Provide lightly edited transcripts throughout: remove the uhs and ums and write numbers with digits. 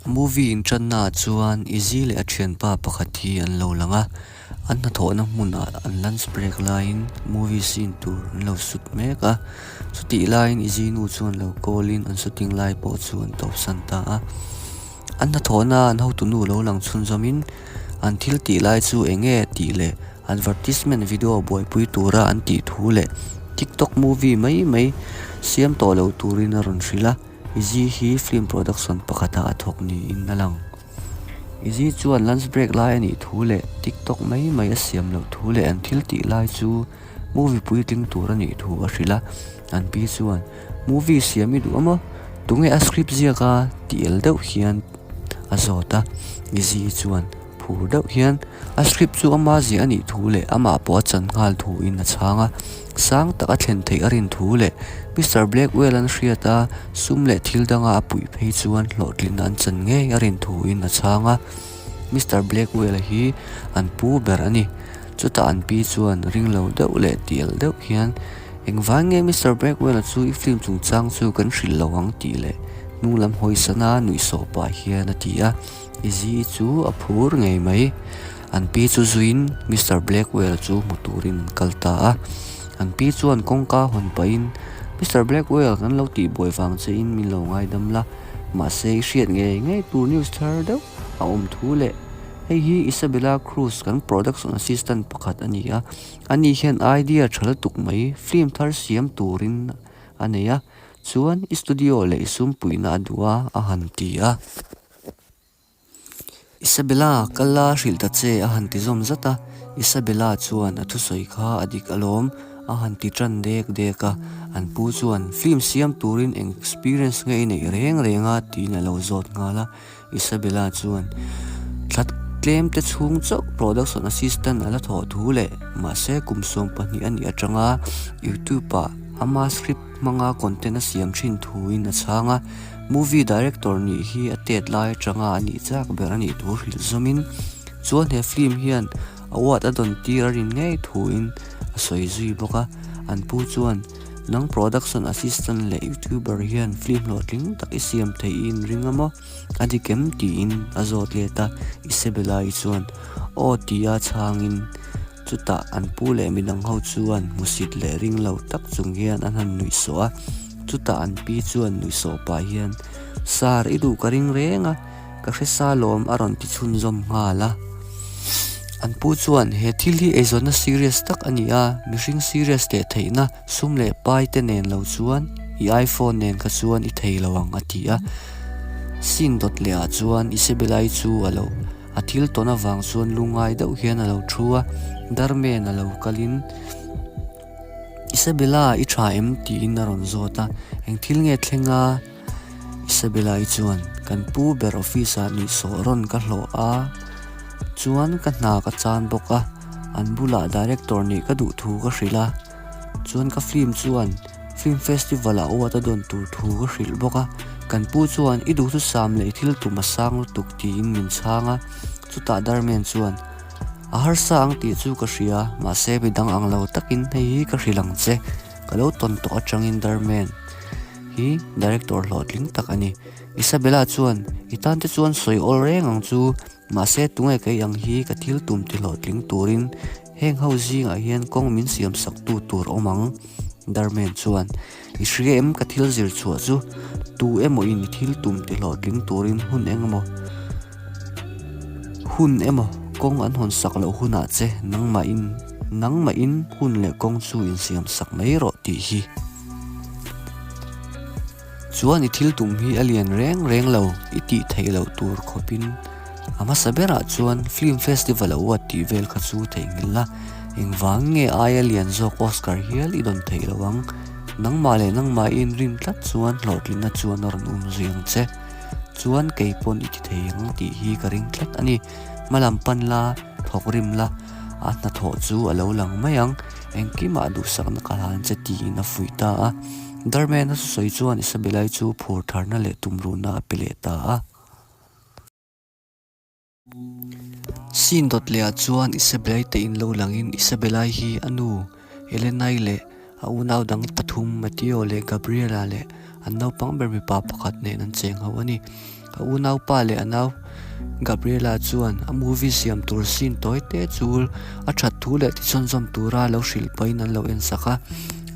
Movie inṭannaah chuan Izzy leh a ṭhianpa pakhat hi an lo lang a, an hnathawhna hmunah an lunch break laiin movie scene tur an lo shoot mek a, chutih laiin Izzy nu chuan lo call in an shooting lai pawh chu an tawpsan ta a. An hnathawhna an hotunu lo lang chhunzawmin an thil tih lai chu eng nge tih leh advertisement video buaipui tura an tih thu leh TikTok movie mai mai siam tawh lo turin a rawn hrilh a. Izzy hi film production pakhatah a thawk niin a lang. Izzy chuan lunch break lai a nih thu leh TikTok mai mai a siam loh thu leh an thil tih lai chu movie puitling tur a nih thu a hrilh a. An pi chuan, Movie siam i duh a maw? Tunge a script ziak a? tih el deuh hian a zawt a. Izzy chuan phur deuh hian a script chu ama ziah a nih thu leh amah pawh a chan nghal thuin a chhang a. Sang tak a thlen theih a rin thu leh Mister Blackwell an hriat a, sum leh thil danga a puih phei chuan hlawhtlin an chan ngei a rin thuin a chhang a. Mister Blackwell-a hi an pu ber a ni. Chutah an pi chuan ring lo deuh leh tial deuh hian, Engvang nge Mister Blackwell-a chu i film chungchang chu kan hrilh lo ang tih leh hnung lam hawisana nuihsawh pah hian a ti a. Izzy chu a phur ngei mai. An pi chu zuiin Mister Blackwell chu hmu turin an kal ta a. An pi chuan kawngka hawn pahin, Mister Blackwell, kan lo tihbuai vang chein min lo ngaidam la. Mahse, i hriat ngei ngei tur news thar deuh a awm thu leh. Hei hi Isabella Cruz kan production assistant pakhat a ni a. Ani hian idea tha lutuk mai film thar siam turin a nei a. Chuan i studio leh i sumpuina a duh a, a han ti a. Isabella, kal la hrilh ta che a han ti zawm zat a, Isabella chuan a thusawi kha a dik alawm a han ti tan dek dek a, an pu chuan film siam turin eng experience nge i neih reng reng a tiin a lo zawt nghal a, Isabella chuan thla tlem te chhung chauh production assistant a la thawh thu leh mahse kum 12 a nih atanga YouTube ah ama script hmanga content a siam thin thuin a chhang a. Movie director nih hi a tet lai atanga a nih chak ber a nih thu hrilh zawmin chuan he film hian award a dawn tir a rin ngei thuin a sawi zui bawk a. An pu chuan nang production assistant leh youtuber hian film hlawhtling tak i siam theih i inring a maw? A dik em? tiin a zawt let a. Isabella-i chuan aw tia chhangin chutah an pu leh midang ho chuan hmusit leh ring lo tak chung hian an han nuih sawh a. Chutah an pi chuan nuihsawh pah hian, Sir, i duh ka ring reng a, ka hre sa lawm a rawn ti chhunzawm nghal a. An pu chuan, He thil hi eizawnna serious tak a ni a, mihring serious leh theihna sum leh pai te nen lo chuan i iPhone nen kha chuan i thei lo ang a ti a. Scene dawt leh ah chuan Isabella-i chu a lo a thil tawn avang chuan lungngai deuh hian a lo thu a, Darmen a lo kalin, Isabella i tha em? tiin a rawn zawt a, Eng thil nge thleng a? Isabella i chuan, Kan pu ber office ah nuihsawh rawn ka hlawh a, chuan ka hna ka chan bawk a, an bulah director nih ka duh thu ka hrilh a, chuan ka film chuan film festival ah award a dawn tur thu ka hrilh bawk a, kan pu chuan i duhthusam leh i thil tum a sang lutuk tiin min chhang a, chutah Darmian chuan, A harsa ang tih chu ka hria, mahse midang ang lo takin hei hi ka hrilh ang che. Ka lo tawn tawh atangin Darman hi director hlawhtling tak a ni. Isabella chuan, I tan te chuan sawi awl reng ang chu, mahse tunge kei ang hi ka thil tum ti hlawhtling turin heng ho zingah hian kawng min siam sak tu tur awm ang. Darman chuan, I hria em ka thil zir chhuah chu, tu emaw in i thil tum ti hlawhtling turin hun eng emaw Hun emaw kawng an hawn sak loh hunah che nangmahin nangmahin hun leh kawng chu insiam sak mai rawh tih hi. Chuan i thil tum hi a lian reng reng lo i tih theih loh tur khawpin a hmasa berah chuan film festival a uat tih vel kha chu theihnghilh la, engvang nge aia lian zawk Oscar hial i dawn theih lo ang? Nangmah leh nangmah i inrin tlat chuan hlawhtlinna chuan a rawn um zui ang che. Chuan kei pawn i ti thei ang tih hi ka ring tlat a ni. Hmalam pan la, thawk rim la, a hnathawh chu a lo lang mai ang. Engkimah duhsakna ka hlan che tiin a fuih ta a. Darmena sawi chuan Isabella-i chu phur tharna leh tumruhna a pe leh ta a. Scene dawt leh ah chuan Isabella-i te in lo langin Isabella-i hi a nu Elena-i leh a unau dang pathum Matteo leh Gabriela leh An naupang ber mipa pakhat nen an cheng ho a ni. A unaupa leh a nau Gabriela chuan a movie siam tur scene tawi te chu a that thu leh tichhunzawm tura lo hrilh pahin an lo en sak a.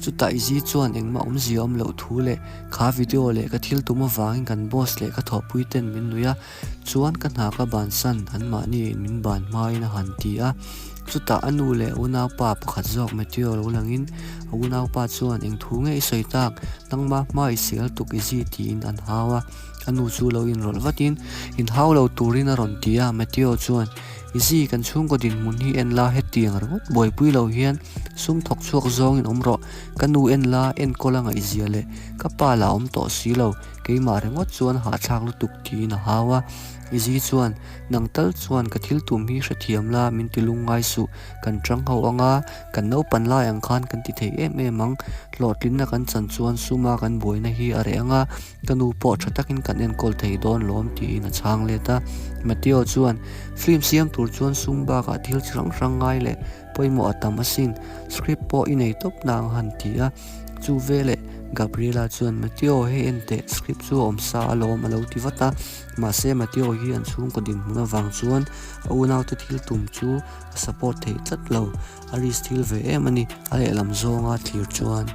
Chutah Izzy chuan engmah awmzia awm loh thu leh kha video leh ka thil tum avangin kan boss leh ka thawhpui ten min nuih a, chuan ka hna ka bansan anmahni in min ban hmain a han ti a. Chutah a nu leh a unaupa pakhat zawk Mateo lo langin a unaupa chuan eng thu nge i sawi tak, nangmah hma i sial tuk Izzy tiin an hau a. A nu chu lo inrawlh vatin, Inhau lo turin a rawn ti a, Mateo chuan, Izzy, kan chhungkaw dinhmun hi en la, hetiang ringawt buaipui lo hian sum thawk chhuak zawngin awm rawh, ka nu en la, enkawl a ngaihzia leh ka pa lah awm tawh si lo, keimah ringawt chuan hahthlak lutuk tiin a hau a. Izzy chuan, Nang tal chuan ka thil tum hi hrethiam la, min ti lungngai suh, kan tang ho anga, kan naupan lai ang khan kan ti thei em em ang, hlawhtlinna kan chan chuan suma kan buaina hi a reh anga, Ka nu pawh tha takin kan enkawl thei dawn lawm tiin a chhang let a. Mateo chuan, Film siam tur chuan sum bakah thil chi hrang hrang ngai leh pawimawh a tam asin, script pawh i nei tawp nang a han ti a. Chu veleh Gabriela chuan, Mateo hei en teh, script chu a awm sa alawm a lo ti vat a. Mahse Mateo hi an chhungkaw dinhmun avang chuan a unaute thil tum chu a support thei tlat lo, a risk thil ve em a ni, a lehlam zawnga thlir chuan.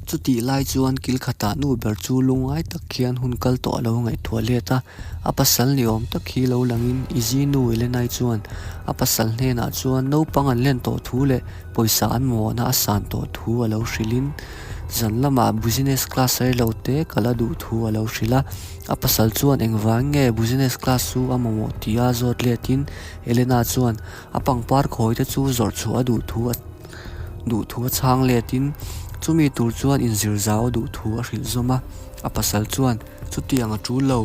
Chutih lai chuan kil khatah nu ber chu lungngai tak hian hun kal tawh a lo ngaihtuah let a, a pasal ni awm tak hi lo langin Izzy nu Elenai chuan a pasal hnenah chuan naupang an len tawh thu leh pawisa an mamawhna a san tawh thu a lo hrilhin zan lamah business class rei lo te kal a duh thu a lo hrilh a. A pasal chuan engvang nge business class chu a mamawh tih a zawt letin Elena chuan a pangpar khawi te chu zawrh chhuah a duh thu a duh thu a chhang letin chumi tur chuan inzir zau a duh thu a hrilh zawm a, a pasal chuan chutiang a tul lo,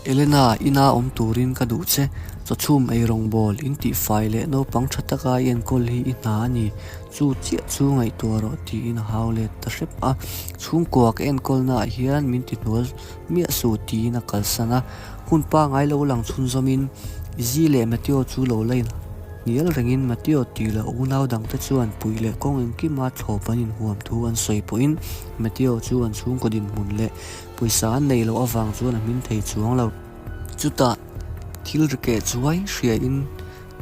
Elena ina awm turin ka duh che, chawchhum eirawng bawl in tihfai leh naupang tha taka i enkawl hi i hna a ni, chu chiah chu ngaihtuah rawh tiin a hau let ta hrep a, chhungkua ka enkawl naah hian min ti hnual miah suh tiin a kalsan a, hun pangai lo lang chhunzawmin Izzy leh Mateo chu lo la in. Hnial rengin Mateo tih loh unau dangte chuan puih leh kawng engkima thlawp an inhuam thu an sawi pawhin Mateo chu an chhungkaw dinhmun leh pawisa an neih loh avang chuan a hmin thei chuang lo. Chutah thil ri keh chuai hriain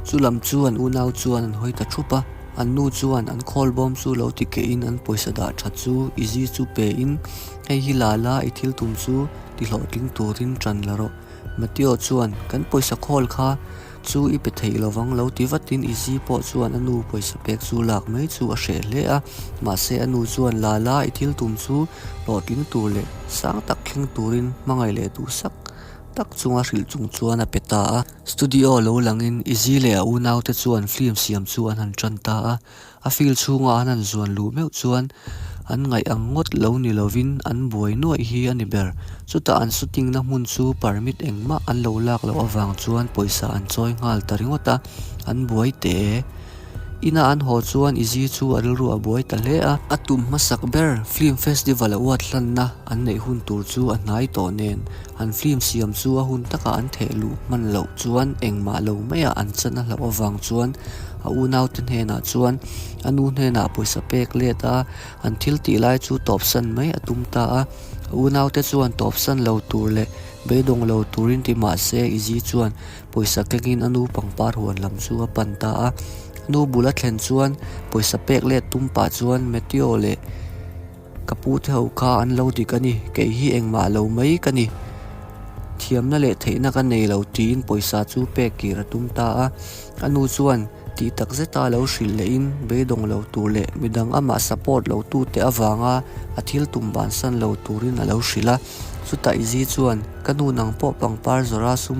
chu lam chu an unau chuan an hawi ta thup a, an nu chuan an khawlbawm chu lo ti kehin an pawisa dah tha chu Izzy chu pein hei hi la la i thil tum chu ti hlawhtling turin tan la rawh. Mateo chuan kan pawisa khawl kha Chu i pe theih lovang lo ti vatin Izzy pawh chuan a nu pawisa pek chu lak mai chu a hreh hle a, mahse a nu chuan Lala i thil tum chu hlawhtling tur leh sang tak thleng turin hmangaih leh duhsak tak chunga hrilh chung chuan a pe ta a. Studio lo langin Izzy leh a unaute chuan film siam chu an han tan ta a. A field chhunga an han zuan luh meuh chuan an ngaih ang ngawt lo ni lovin an buai nuaih hi a ni ber. Chutah an shooting na hmun chu permit engmah an lo lak loh avang chuan pawisa an chawi nghal ta ringawt a, an buai teh e. Ina an haw chuan Izzy chu a rilru a buai ta hle a. A tum hmasak ber film festival a uat hlanna an neih hun tur chu a hnai tawh nen an film siam chu a hun taka an theh luh hman loh chuan engmah lo maiah an chan a hlauh avang chuan A unaute hnenah chuan a nu hnenah pawisa pek let a, an thil tih lai chu tawpsan mai a tum ta a. A unaute chuan tawpsan lo tur leh beidawng lo turin ti mah se Izzy chuan pawisa kengin a nu pangpar huan lam chu a pan ta a. A nu bul a thlen chuan pawisa pek let tum pah chuan Mateo leh Ka pu te ho kha an lo dik a ni, kei hi engmah lo mai ka ni. Thiamna leh theihna ka nei lo tiin pawisa chu pek kir a tum ta a. A nu chuan tih tak zeta lo hrilh lehin beidawng lo tur leh midang amah support lo tute avanga a thil tum bansan lo turin a lo hrilh a. Chutah Izzy chuan, Ka nu nang pawh pangpar zawrha sum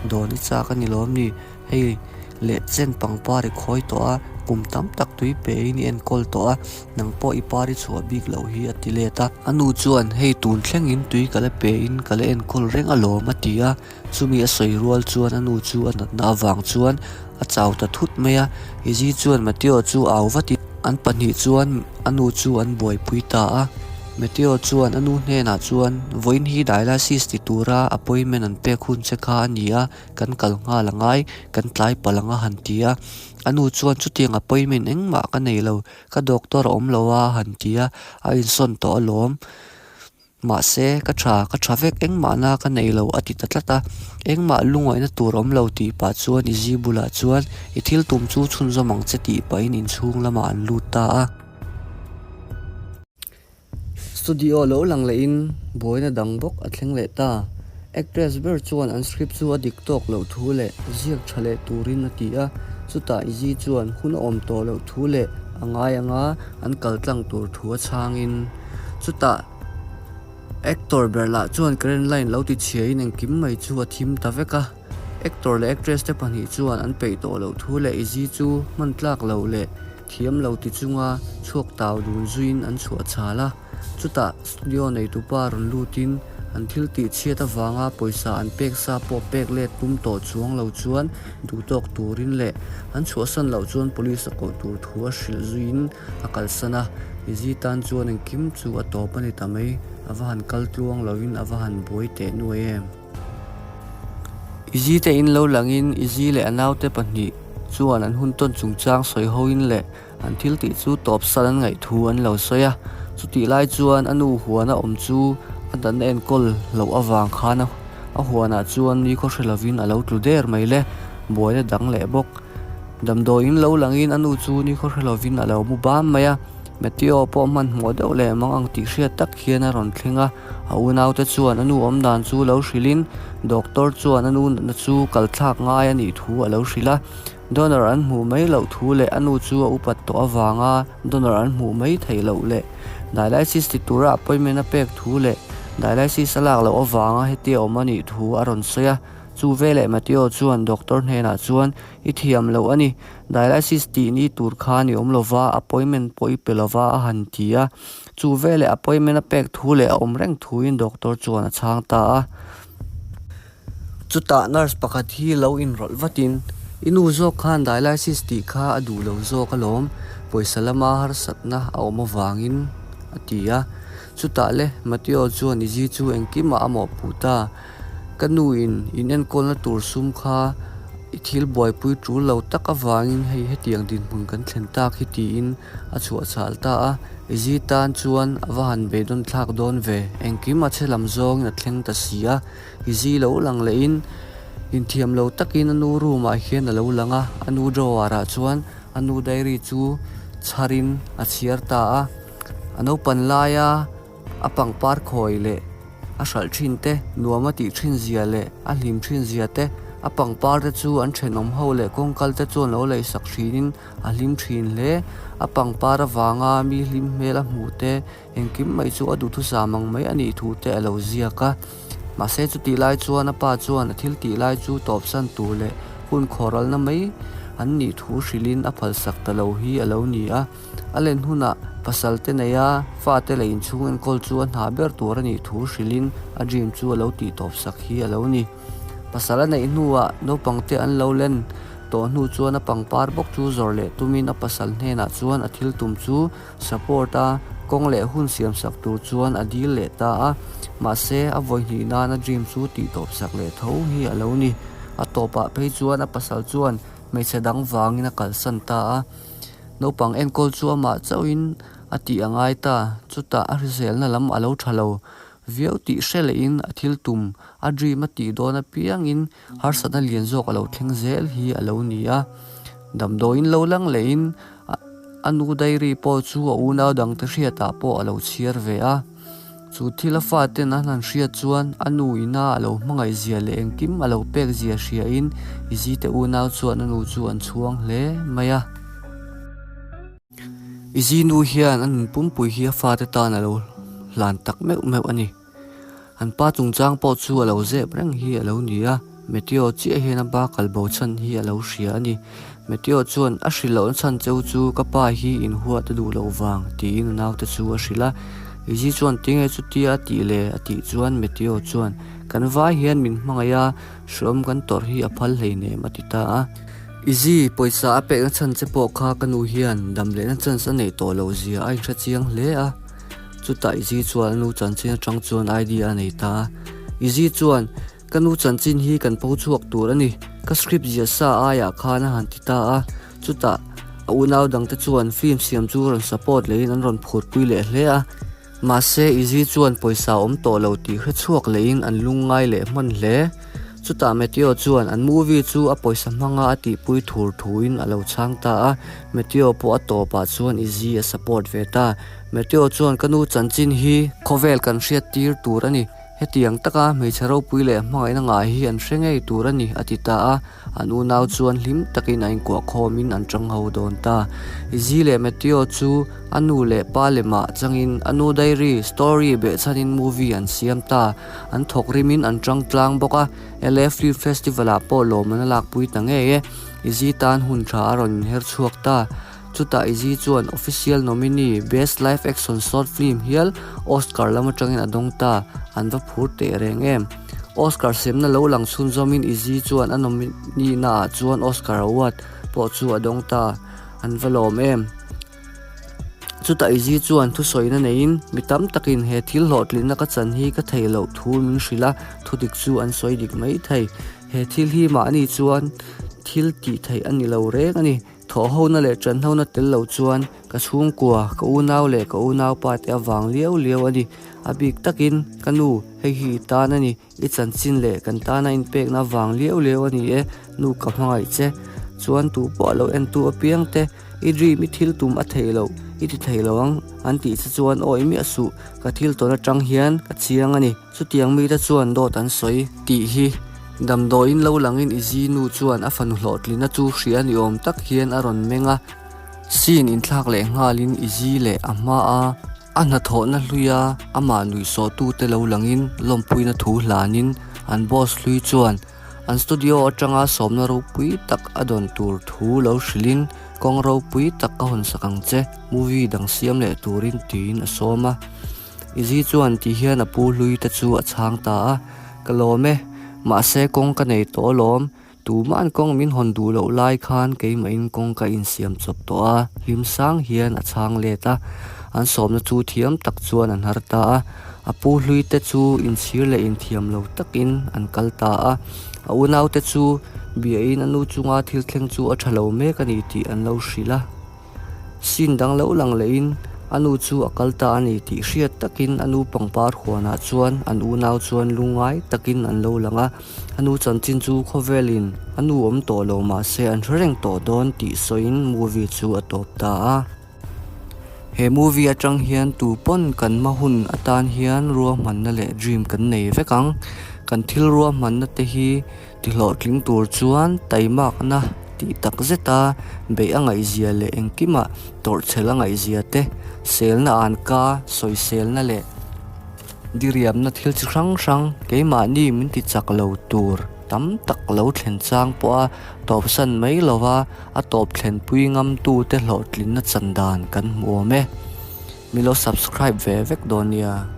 dawn i chak a ni lawm ni? Hei leh chen pangpar i khawi tawh a, kum tam tak tui pe in i enkawl tawh a, nang pawh i par i chhuah bik loh hi a ti let a. A nu chuan, Hei tun thleng in tui ka la pe in ka la enkawl reng alawm a ti a. Chumi a sawi rual chuan a nu chu a natna avang chuan a chau ta thut mai a. Izzy chuan Mateo chu au vat in an pahnih chuan a nu chu an buaipui ta a. Mateo chuan a nu hnenah chuan, Vawiin hi dialysis ti tura appointment an pek hun che kha a ni a, kan kal nghal a ngai, kan tlai palh ang a han ti a. A nu chuan, Chutiang appointment engmah ka nei lo, ka doctor a awm lo a a han ti a, a insawn tawh alawm. Mahse, ka tha, ka tha vek, engmahna ka nei lo a ti ta tlat a. Engmah lungaihna tur awm lo tih pah chuan Izzy bulah chuan i thil tum chu chhunzawm ang che tih pahin inchhung lamah an lut ta a. Studio lo lang lehin buaina dang bawk a thleng leh ta. Actress ber chuan an script chu a dik tawk loh thu leh ziak tha leh turin a ti a, chutah Izzy chuan hun a awm tawh loh thu leh a ngai anga an kal tlang tur thu a chhangin chutah actor ber lah chuan current line lo ti chhiain engkim mai chu a thim ta vek a, actor leh actress te pahnih chuan an peih tawh loh thu leh Izzy chu hman tlak loh leh thiam lo ti chunga chhuak tau dun zuiin an chhuah chhal a. Chutah studio neitupa rawn lutin an thil tih chhiat avanga pawisa an pek sa pawh pek let tum tawh chuang lo chuan duhtawk turin leh an chhuahsan loh chuan police a koh tur thu a hrilh zuiin a kalsan a. Izzy tan chuan engkim chu a tawp a ni ta mai, a va han kal tluang lovin a va han buai teh nuai em. Izzy te in lo langin Izzy leh a naute pahnih chuan an hun tawn chungchang sawi hoin leh An thil tih chu tawp sal an ngaih thu an lo sawi a, chutih lai chuan a nu huana awm chu a natna enkawl loh avang khan a huanah chuan ni khaw hre lovin a lo tlu der mai le, buaina dang leh bawk. Damdawiin lo langin a nu chu ni khaw hre lovin a lo mu bam mai a, Mateo pawh hmanhmawh deuh leh mang ang tih hriat tak hian a rawn thleng a, a unaute chuan a nu awm dan chu lo hrilhin doctor chuan a nu natna chu kalthlak ngai a nih thu a lo hrilh a. Donor an hmuh mai loh thu leh a nu chu a upat tawh avanga donor an hmuh mai theih loh leh dialysis ti tura appointment a pek thu leh dialysis a lak loh avanga hetia awm a nih thu a rawn sawi a. Chu veleh Mateo chuan doctor hnenah chuan, I thiam loh a ni, dialysis tih ni tur khan i awm lova, appointment pawh i pe lova a han ti a. Chu veleh appointment a pek thu leh a awm reng thuin doctor chuan a chhang ta a. Chutah nurse pakhat hi lo inrawlh vatin, I nu zawk khan dialysis tih kha a duh lo zawk alawm, pawisa lama harsatna a awm avangin, a ti a. Chutah le, Mateo chuan Izzy chu engkimah a mawhpuh ta. Ka nuin in enkawlna tur sum kha i thil buaipui tul lo tak avangin hei hetiang dinhmun kan thlen tak hi tiin a chhuahchhal ta a. Izzy tan chuan a va han beidawn thlak dawn ve, engkim a chhe lam zawngin a thleng ta si a. Izzy lo lang lehin inthiam lo takin a nu room ah hian a lo lang a, a nu drawer ah chuan a nu diary chu chharin a chhiar ta a, a naupan laia a pangpar khawi leh a hralh thin te, nuam a tih thin zia leh a hlim thin zia te, a pangpar te chu an thenawm ho leh kawngkal te chuan lo lei sak thinin a hlim thin hle, a pangpar avanga mi hlim hmel a hmuh te. Engkim mai chu a duhthusam ang mai a nih thu te a lo ziak a. Mahse chutih lai chuan a pa chuan a thil tih lai chu tawpsan tur leh hun khawralna mai an nih thu hrilhin a phalsak ta lo hi a lo ni a. A len hunah pasal te nei a, fate leh inchhung enkawl chu a hna ber tur a nih thu hrilhin a dream chu a lo tih tawpsak hi a lo ni. Pasal a neih hnuah naupangte an lo len tawh hnu chuan a pangpar bawk chu zawrh leh tumin a pasal hnenah chuan a thil tum chu Support a kawng leh hun siam sak tur chuan a dil leh ta a, mahse a vawi hnih nan a dream chu tih tawp sak leh tho hi a lo ni. A tawpah phei chuan a pasal chuan hmeichhe dang vangin a kalsan ta a, naupang enkawl chu amah chauhin a tih a ngai ta, chutah a hriselna lam a lo tha lo viau tih hre lehin a thil tum a dream a tih dawn apiangin harsatna lian zawk a lo thleng zel hi a lo ni a, damdawiin lo lang lehin A nu diary pawh chu a unau dangte hriatah pawh a lo chhiar ve a. Chu thil a faten an han hriat chuan a nu ina a lo hmangaih zia leh engkim a lo pek zia hriain Izzy te unau chuan a nu chu an chhuang hle mai a. Izzy nu hian a nun pumpui hi a fate tan a lo hlan tak meuh meuh a ni. An pa chungchang pawh chu a lo zep reng hi a lo ni a, Mateo chiah hian a pa kal bo chhan hi a lo hria a ni. Mateo chuan a hrilh lohna chhan cheu chu ka pa hi inhuat a duh loh vang tiin a naute chu a hrilh a. Izzy chuan tinge chutia a tih le a tih chuan Mateo chuan kan vai hian min hmangaih a, hreawm kan tawrh hi a phal hleinem a ti ta a. Izzy, pawisa a pekna chhan che pawh kha ka nu hian dam lehna chance a neih tawh loh zia a inhre chiang hle a. Chutah Izzy chuan a nu chanchin atang chuan idea a nei ta a. Izzy chuan, Ka nu chanchin hi kan po chhuak tur a ni, ka script ziah sa aiah khan a han ti ta a. Chutah a unau dangte chuan film siam chu rawn support lehin an rawn phurpui leh hle a. Mahse, Izzy chuan pawisa awm tawh lo tih hre chhuak lehin an lungngai leh hman hle. Chutah Mateo chuan an movie chu a pawisa hmanga a tihpui thur thuin a lo chhang ta a, Mateo pawh a tawpah chuan Izzy a support ve ta. Mateo chuan ka nu chanchin hi khawvel kan hriat tir tur a ni, hetiang taka hmeichhe ropui leh hmangaihna ngah hi an hre ngei tur a ni a ti ta a. An unau chuan hlim takin a inkuah khawmin an tang ho dawn ta. Izzy leh Mateo chu a nu leh pa lemah changin a nu diary story behchhanin movie an siam ta. An thawk rimin an tang tlang bawk a, LA Film Festival ah pawh lawmman a lakpui ta ngei e. Izzy tan hun tha a rawn inher chhuak ta. Chutah Izzy chuan official nominee Best Live Action Short Film hial Oscar lam atangin a dawng ta, an va phur teh reng em. Oscar semna lo lang chhunzawmin Izzy chuan a nominee na ah chuan Oscar award pawh chu a dawng ta, an va lawm em. Chutah Izzy chuan thusawina neiin mi tam takin he thil hlawhtlinna ka chan hi ka thei loh thu min hrilh a, thudik chu an sawi dik mai thei. He thil hi mahni chuan thil tih theih a ni lo reng a ni. Thawhhona leh ṭanhona tel lo chuan ka chhungkua, ka unau leh ka unaupa te avang liau liau a ni. A bik takin, ka nu, hei hi i tan a ni, i chanchin leh kan tana inpekna avang liau liau a ni e, nu ka hmangaih che. Chuan tu pawh a lo entu apiang te, i dream i thil tum a thei loh, i ti thei lo ang an tih che chuan awi miah suh, ka thil tawn aṭang hian ka chiang a ni. Chutiang mite chuan dawt an sawi tih hi damdawiin lo langin Izzy nu chuan a fanu hlawhtlinna chu hria ni awm tak hian a rawn meng a. Scene inthlak leh nghalin Izzy leh a hmaa a hnathawhna hluia amah nuihsawhtute lo langin lawmpuina thu hlanin an boss hlui chuan an studio atanga sawmna ropui tak a dawn tur thu lo hrilhin kawng ropui tak ka hawnsak ang che movie dang siam leh turin tiin a sawm a. Izzy chuan ti hian a pu hlui te chu a chhang ta a, Ka lawm e, mahse kawng ka nei tawh alawm, tuma'n kawng min hawn duh loh lai khan keimahin kawng ka insiam chawp tawh a, hlim sang hian a chhang let a, an sawmna chu thiam tak chuan an har ta a, a pu hlui te chu inchhir leh inthiam lo takin an kal ta a, a unau te chu biain a nu chunga thil thleng chu a tha lo mek a ni tih an lo hrilh a. Sin dang lo lang lehin a nu chu a kal ta a ni tih hriat takin a nu pangpar huanah chuan an unau chuan lungngai takin an lo lang a, a nu chanchin chu khawvelin a nu awm tawh lo mahse an hre reng tawh dawn tih sawiin movie chu a tawp ta a. He movie atang hian tu pawn kan hma hun atan hian ruahmanna leh dream kan nei vek ang, kan thil ruahmanna te hi Tihlawhtling tur chuan taimakna tih tak zeta beih a ngaihzia leh engkimah tawrhchhel a ngaihzia te, selna anka, sawiselna leh diriamna thil chi hrang hrang keimahni min ti chak lo tur tam tak lo thlen chang pawha tawpsan mai lova a tawp thlenpui ngamtute hlawhtlinna chan dan kan hmu awm e. Milo subscribe ve vek dawn nia.